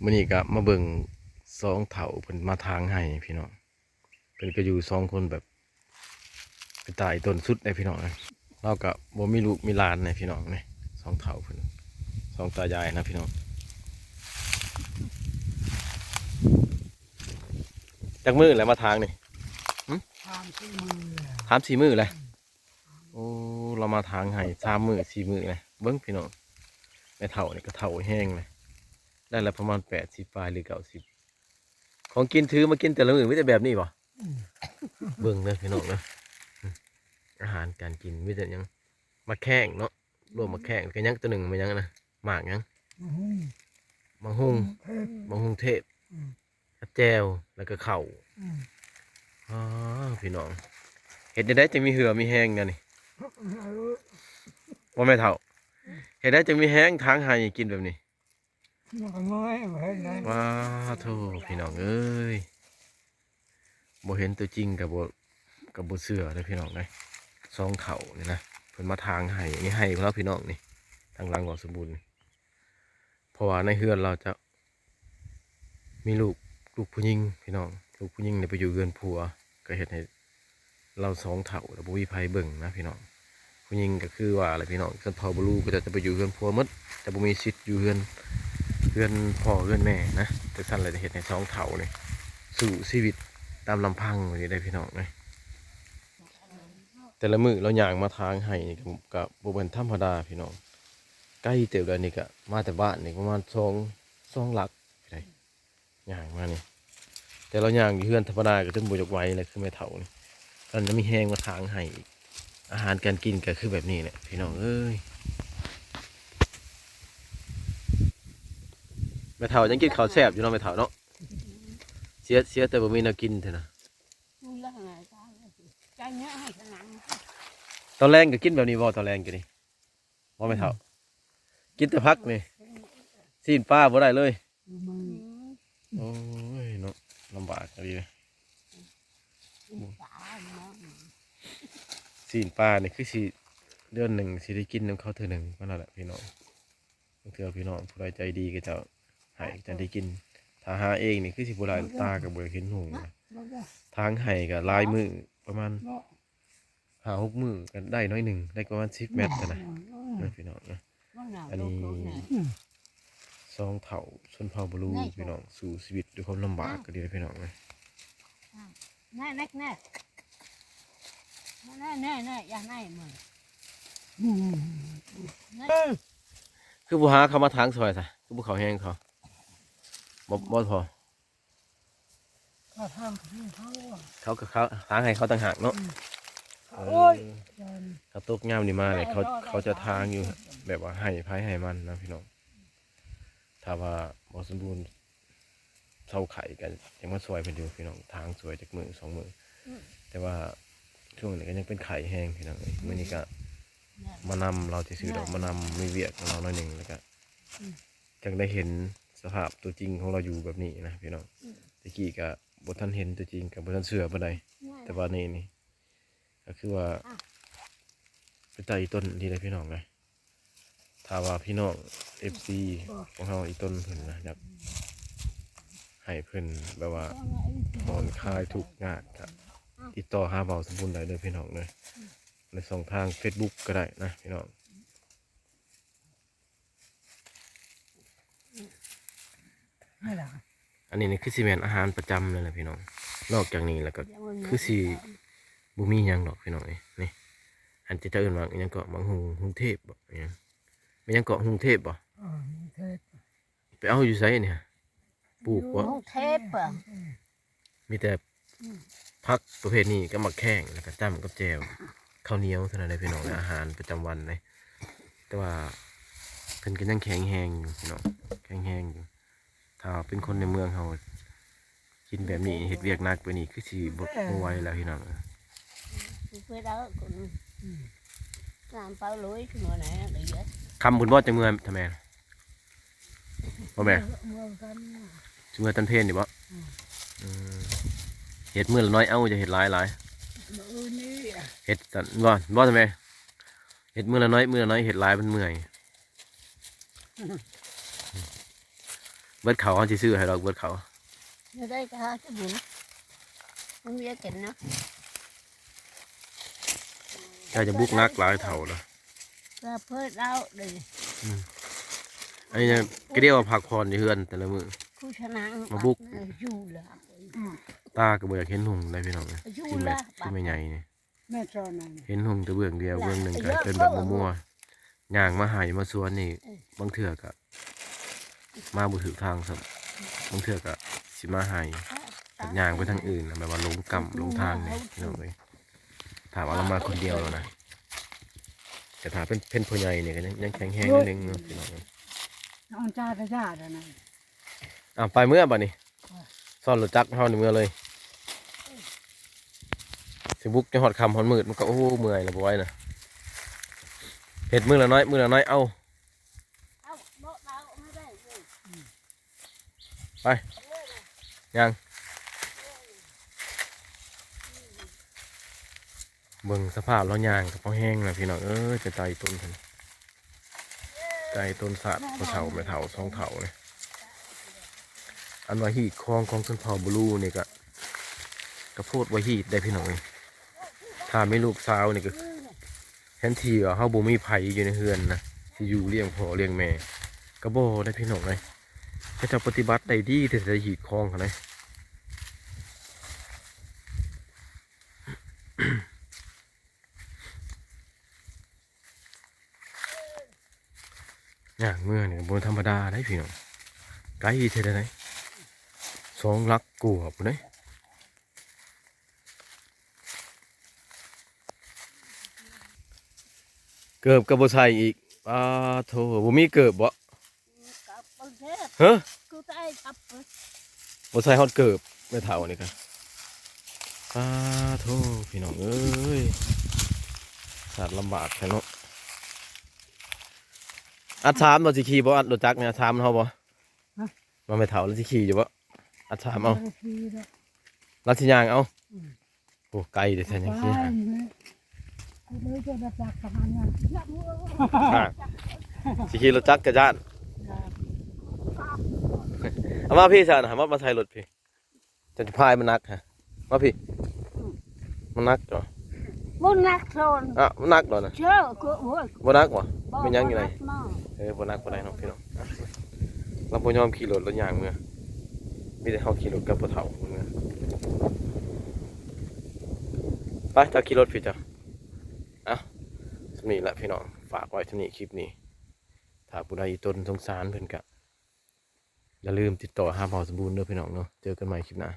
ມື້ນີ້ກໍມາເບິ່ງສອງເຖົ້າເພິ່ນມາຖາງໄຮ່ພີ່ນ້ອງ. ເພິ່ນກໍຢູ່ສອງຄົນແບບເປັນຕາອີ່ຕົນສຸດເດ້ພີ່ນ້ອງເອີຍ. ລາວກໍບໍ່ມີລູກມີຫຼານເດ້ພີ່ນ້ອງນີ້ ສອງເຖົ້າເພິ່ນ ສອງຕາຍາຍນະພີ່ນ້ອງ. ຈັກມື້ແລ້ວມາຖາງນີ້? ຫຶ? ສາມສີ່ມື້ແລ້ວ ສາມສີ່ມື້ແລ້ວ. ໂອ້ ລາວມາຖາງໄຮ່ສາມມື້ສີ່ມື້ແລ້ວ. ເບິ່ງພີ່ນ້ອງ ແມ່ເຖົ້ານີ້ກໍເຖົ້າແຮງແລ້ວ ໄດ້ລະປະມານແປດສິບປາຍຫຼືເກົ້າສິບ. ຂອງກິນຖືມາກິນແຕ່ລະມື້ມີແຕ່ແບບນີ້ບໍ່? ອືມ ເບິ່ງເດີພີ່ນ້ອງເດີ ອາຫານການກິນມີແຕ່ຫຍັງ? ໝາກແຂ້ງເນາະ ລວກໝາກແຂ້ງ ແລ້ວກໍຫຍັງຕົວໜຶ່ງ ແມ່ນຫຍັງນະ? ໝາກຫຍັງ? ໝາກຫຸ່ງ ໝາກຫຸ່ງເທບ ອືມ ໝາກຫຸ່ງເທບ ອືມ ກັບແຈ່ວ ແລ້ວກໍເຂົ້າ ອືມ. ອໍ ພີ່ນ້ອງ ເຮັດແນວໃດຈັ່ງມີເຫື່ອມີແຮງແນວນີ້? ບໍ່ແມ່ນເຖົ້າ ເຮັດໃດຈັ່ງມີແຮງຖາງໄຮ່ກິນແບບນີ້? ມັນກໍເມື່ອຍ ບໍ່ເຮັດໄດ້. ວ້າໂທ້ ພີ່ນ້ອງເອີຍ ບໍ່ເຫັນຕົວຈິງກໍບໍ່ ກໍບໍ່ເຊື່ອເດ້ພີ່ນ້ອງເດ້. ສອງເຖົ້ານີ້ນະ ເພິ່ນມາຖາງໄຮ່ ນີ້ໄຮ່ຂອງລາວພີ່ນ້ອງນີ້ ທາງຫຼັງບໍ່ສົມບູນນີ້. ເພາະວ່າໃນເຮືອນລາວຈະມີລູກ ລູກຜູ້ຍິງພີ່ນ້ອງ ລູກຜູ້ຍິງນີ້ໄປຢູ່ເຮືອນຜົວ ກໍເຮັດໃຫ້ ລາວສອງເຖົ້າແລ້ວບໍ່ມີໃຜເບິ່ງນະພີ່ນ້ອງ. ຜູ້ຍິງກໍຄືວ່າແຫຼະພີ່ນ້ອງ ຊົນເຜົ່າບະລູກໍຈະໄປຢູ່ເຮືອນຜົວໝົດ ຈະບໍ່ມີສິດຢູ່ເຮືອນ ເຮືອນພໍ່ເຮືອນແມ່ນະ. ຈັ່ງຊັ້ນແຫຼະ ຈະເຮັດໃຫ້ສອງເຖົ້ານີ້ສູ້ຊີວິດຕາມລຳພັງຢູ່ເດ້ພີ່ນ້ອງເອີຍ. ແຕ່ລະມື້ລາວຍ່າງມາຖາງໄຮ່ນີ້ກໍ ກໍບໍ່ແມ່ນທຳມະດາພີ່ນ້ອງ ໄກເຕີບແລ້ວ. ນີ້ກໍມາແຕ່ບ້ານນີ້ປະມານສອງ ສອງຫຼັກໄດ້ ຍ່າງມານີ້ ແຕ່ລາວຍ່າງຢູ່ເຮືອນທຳມະດາກໍຈົນບໍ່ຢາກໄຫວແລ້ວ ຄືແມ່ເຖົ້ານີ້ ຕອນນີ້ມີແຮງມາຖາງໄຮ່ອີກ. ອາຫານການກິນກໍຄືແບບນີ້ແຫຼະພີ່ນ້ອງເອີຍ. ແມ່ເຖົ້າຍັງກິນເຂົ້າແຊບຢູ່ເນາະ ແມ່ເຖົ້າເນາະ ເສຍ ເສຍແຕ່ບໍ່ມີແນວກິນເທົ່ານັ້ນ. ຕອນແລງກໍກິນແບບນີ້ບໍ່? ຕອນແລງກໍນີ້ບໍ່ແມ່ເຖົ້າ? ອືມ ກິນແຕ່ຜັກນີ້ ຊີ້ນປາບໍ່ໄດ້ເລີຍ. ອືມ ໂອ້ຍເນາະ ລຳບາກອີ່ຫຼີ. ຊີ້ນປານີ້ຄືຊິເດືອນໜຶ່ງຊິໄດ້ກິນນຳເຂົາເທື່ອໜຶ່ງປານນັ້ນແຫຼະພີ່ນ້ອງ. ບາງເທື່ອພີ່ນ້ອງຜູ້ໃດໃຈດີ ເຂົາເຈົ້າໃຫ້ຈັ່ງໄດ້ກິນ. ຖ້າຫາເອງນີ້ຄືຊິບໍ່ໄດ້ ຕາກໍບໍ່ຢາກເຫັນຫຸ່ງ. ທາງໄຮ່ກໍຫຼາຍມື້ ປະມານ ຫ້າຫົກມື້ກໍໄດ້ໜ້ອຍໜຶ່ງ ໄດ້ປະມານສິບແມັດຫັ້ນນະ ເດີພີ່ນ້ອງເດີ. ອັນນີ້ສອງເຖົ້າຊົນເຜົ່າບະລູພີ່ນ້ອງ ສູ້ຊີວິດດ້ວຍຄວາມລຳບາກກໍດີເດີພີ່ນ້ອງເດີ. ແນ່ ແນ່ ແນ່ ແນ່ ແນ່ ຢ່າໃຫ້ມັນ ຄືບໍ່ຫາເຂົາມາຖາງຊ່ອຍຊະ ຄືບໍ່ເຂົ້າແຮງເຂົາ ບໍ່ ບໍ່ພໍ. ເຂົາກໍ ເຂົາ ທາງໃຫ້ເຂົາຕ່າງຫາກເນາະ. ອືມ ເອີ ໂອ້ຍ ຖ້າຕົກຍາມນີ້ມານີ້ ເຂົາ ເຂົາຈະທາງຢູ່ ແບບວ່າໃຫ້ໃຜໃຫ້ມັນນະພີ່ນ້ອງ. ຖ້າວ່າບໍ່ສົມບູນເຊົາໄຂ້ກໍຍັງມາຊ່ວຍເພິ່ນຢູ່ພີ່ນ້ອງ ທາງຊ່ວຍຈັກມື້ສອງມື້. ອືມ ແຕ່ວ່າຊ່ວງນີ້ກໍຍັງເປັນໄຂ້ແຮງພີ່ນ້ອງເອີຍ. ອືມ ມື້ນີ້ກໍມານຳລາວຊື່ໆດອກ ມານຳ ມີວຽກນຳລາວໜ້ອຍໜຶ່ງ ແລ້ວກໍ ອືມ ຈັ່ງໄດ້ເຫັນສະພາບຕົວຈິງຂອງລາວຢູ່ແບບນີ້ນະພີ່ນ້ອງ. ອືມ ແຕ່ກີ້ກະບໍ່ທັນເຫັນຕົວຈິງ ກະບໍ່ທັນເຊື່ອປານໃດ. ແຕ່ວ່ານີ້ນີ້ກະຄືວ່າ ອ່ະ ເປັນຕາອີ່ຕົນອີ່ຫຼີເດ້ພີ່ນ້ອງເອີຍ. ຖ້າວ່າພີ່ນ້ອງເອັຟຊີຂອງເຮົາ ອີ່ຕົນເພິ່ນນະ ຢາກໃຫ້ເພິ່ນແບບວ່າຜ່ອນຄາຍທຸກຍາກ ກະຕິດຕໍ່ຫາເບົາສົມບູນໄດ້ເດີພີ່ນ້ອງເດີ. ອືມ ໃນຊ່ອງທາງເຟສບຸກກະໄດ້ນະພີ່ນ້ອງ. ອັນນີ້ນີ້ຄືຊິແມ່ນອາຫານປະຈຳເລີຍນະພີ່ນ້ອງ. ນອກຈາກນີ້ແລ້ວກໍຄືຊິບໍ່ມີຫຍັງດອກພີ່ນ້ອງເອີຍ. ນີ້ ອັນທີ່ເຈົ້າເອີ້ນວ່າຫຍັງເກາະ ໝາກຫຸ່ງ ຫຸ່ງເທບບໍ ຫຍັງ ແມ່ນຫຍັງເກາະ ຫຸ່ງເທບບໍ? ເອີ ຫຸ່ງເທບ. ໄປເອົາຢູ່ໃສນີ້? ປູກບໍ່? ກະເທບ ອືມ ມີແຕ່ ອືມ ຜັກປະເພດນີ້ກັບໝາກແຂ້ງ ແລ້ວກໍຈ້ຳກັບແຈ່ວ ເຂົ້າໜຽວເທົ່ານັ້ນເດ້ພີ່ນ້ອງ ອາຫານປະຈຳວັນເດ້. ແຕ່ວ່າເພິ່ນກໍຍັງແຂງແຮງຢູ່ພີ່ນ້ອງ ແຂງແຮງຢູ່. ຖ້າເປັນຄົນໃນເມືອງເຮົາ ກິນແບບນີ້ ເຮັດວຽກໜັກແບບນີ້ ຄືຊິບໍ່ ບໍ່ໄຫວແລ້ວພີ່ນ້ອງ. ຄ່ຳພຸ້ນບໍ່ ຈັ່ງເມືອ ຖ້າແມ່ນ ບໍ່ແມ່ນ ຊິເມືອຕອນເພນນີ້ບໍ່? ອືມ ເຮັດມື້ລະໜ້ອຍເອົາ ຢ່າເຮັດຫຼາຍໆ. ມື້ອື່ນນີ້ ເຮັດຊັ້ນບໍ່ ບໍ່ ຖ້າແມ່ນ ເຮັດມື້ລະໜ້ອຍ ມື້ລະໜ້ອຍ ເຮັດຫຼາຍມັນເມື່ອຍ. ອືມ ບິດເຂົ້າ ເຮົາຊິຊື້ໃຫ້ດອກ ເບິດເຂົ້າ ແນວໃດກໍຫາສະບຸນ ມັນມີແຕ່ກິນນະ ເຈົ້າຈະບຸກໜັກຫຼາຍເຖົ້າລະ ກໍເພິ່ນເອົາເດ້ ອືມ ອັນນີ້ກະດຽວວ່າພັກຜ່ອນຢູ່ເຮືອນແຕ່ລະມື້ ຜູ້ຊະນະ ມາບຸກ ເອີ ຢູ່ລະ ຕາກໍບໍ່ຢາກເຫັນຫຸ່ງໄດ໋ພີ່ນ້ອງເອີຍ ຢູ່ ຄືແມ່ ລະ ຄືແມ່ໃຫຍ່ນີ້ ແມ່ນຊອນນັ້ນ ເຫັນຫຸ່ງແຕ່ເບື້ອງດຽວ ເບື້ອງໜຶ່ງກໍເປັນແບບມົວໆ ຍ່າງມາໄຮ່ມາສວນນີ້ ເອີ ບາງເທື່ອກໍມາບໍ່ຖືກທາງຊ້ຳ ບາງເທື່ອກໍຊິມາໄຮ່ ເອີ ກໍຍ່າງໄປທາງອື່ນ ແບບວ່າຫຼົງກ້ຳຫຼົງທາງນີ້ພີ່ນ້ອງເອີຍ ຖ້າວ່າລາວມາຄົນດຽວແລ້ວນະ ແຕ່ຖ້າເປັນ ເປັນຜູ້ໃຫຍ່ນີ້ກໍຍັງ ຍັງແຂງແຮງໜ້ອຍໜຶ່ງເນາະພີ່ນ້ອງເອີຍ ອອນຈ້າກະຢາດຫັ້ນນະ ອ້າວ ໄປເມືອບາດນີ້ ຊ້ອນລົດຈັກເຮົານີ້ເມືອເລີຍ ຊິບຸກຈົນຮອດຄ່ຳຮອດມືດ ມັນກໍ ໂອ້ ເມື່ອຍລະ ບໍ່ໄຫວນະ ເຮັດມື້ລະໜ້ອຍ ມື້ລະໜ້ອຍ ເອົາ ເອົາ ບໍ່ເບົາ ເອົາໄດ້ເລີຍ ໄປ ຍ່າງ ເບິ່ງສະພາບລາວຍ່າງກໍພໍແຮງລະພີ່ນ້ອງເອີຍ ເປັນຕາອີ່ຕົນເພິ່ນ ຕາອີ່ຕົນສາດພໍ່ເຖົ້າແມ່ເຖົ້າສອງເຖົ້ານີ້ ອັນວ່າຮີດຄອງຂອງຊົນເຜົ່າບລູນີ້ກະ ກະໂພດວ່າຮີດໄດ໋ພີ່ນ້ອງເອີຍ ຖ້າມີລູກສາວນີ້ກະ ແທນທີ່ວ່າເຮົາບໍ່ມີໃຜຢູ່ໃນເຮືອນນະ ຊິຢູ່ລ້ຽງພໍ່ລ້ຽງແມ່ ກະບໍ່ໄດ໋ພີ່ນ້ອງເອີຍ ເຂົາເຈົ້າປະຕິບັດໄດ້ດີແທ້ໆ ຮີດຄອງຫັ້ນນະ. ຍ່າງເມືອນີ້ກໍບໍ່ທຳມະດາເດ້ພີ່ນ້ອງ ໄກແທ້ໃດ໋ ສອງຫຼັກກວ່າພຸ້ນເດ້ ເກີບກໍບໍ່ໃສ່ອີກ ປາໂທ້ ບໍ່ມີເກີບບໍ? ເກີບບໍ່ແຊບ ຮະ? ຄືໃສ່ກັບ ບໍ່ໃສ່ຮອດເກີບ ແມ່ເຖົ້ານີ້ກະ ປາໂທ້ ພີ່ນ້ອງເອີຍ ສາດລຳບາກແທ້ເນາະ ອັດສາມບໍ່ ຊິຂີ່ບໍ່ ອັດລົດຈັກນີ້ ອັດສາມນຳເຮົາບໍ່? ຮະ? ວ່າແມ່ເຖົ້າລາວຊິຂີ່ຢູ່ບໍ່? ອັດສາມເອົາ ບໍ່ໄດ້ຂີ່ດອກ ລາວຊິຍ່າງເອົາ ອືມ ໂອ້ ໄກເດ້ ແທ້ຍັງຊິ ໄປ ຊິຂີ່ລົດຈັກກະຢ້ານ ເອົາມາພີ້ຊະນະ ມາ ມາໃສ່ລົດພີ້ ຈະພາຍມັນໜັກຮະ ມາພີ້ ອືມ ມັນໜັກດອກ ບໍ່ໜັກຊອນ ອະ ມັນໜັກດອກນະ ເຈົ້າ ກໍ ໂອ້ຍ ບໍ່ໜັກຫວາ? ບໍ່ ແມ່ນຫຍັງຢູ່ໃນ ບໍ່ໜັກມາກ ເອີ ບໍ່ໜັກປານໃດເນາະພີ່ນ້ອງ ລາວບໍ່ຍອມຂີ່ລົດ ລາວຍ່າງເມືອ ມີແຕ່ເຮົາຂີ່ລົດກັບພໍ່ເຖົ້າເມືອ ໄປ ເຈົ້າຂີ່ລົດພີ້ເຈົ້າ ເອົ້າ ສ່ຳນີ້ລະພີ່ນ້ອງ ຝາກໄວ້ສ່ຳນີ້ຄລິບນີ້ ຖ້າຜູ້ໃດອີ່ຕົນສົງສານເພິ່ນກະ ຢ່າລືມຕິດຕໍ່ຫາບ່າວສົມບູນເດີພີ່ນ້ອງເນາະ ເຈີກັນໃໝ່ຄລິບໜ້າ.